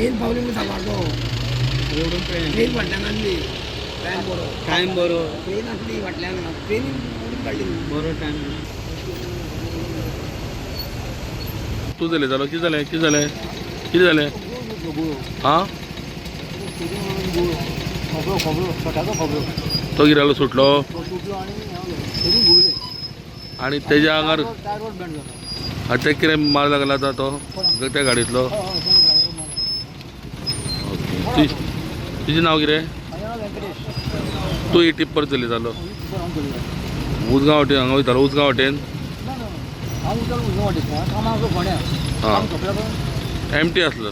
Train पावली म्हणून सांबाळतो. Train फाटल्यान आसली, टायम बरो. टायम बरो. ट्रेन आसली फाटल्यान, ट्रेनीन उडून काडली न्हू. बरो टायम. तूं चलयतालो? कितें जालें? कितें जालें? कितें जालें? आं, तो गिरालो सुटलो आनी तेज्या आंगार आनी ते कितें मार लागला आतां तो त्या गाडयेंतलो. ओके, तुजें नांव कितें? तूं ही टिप्पर चलयतालो उजगांव वाटेन हांगा वयतालो उजगांव वाटेन? आं, एमटी आसलो.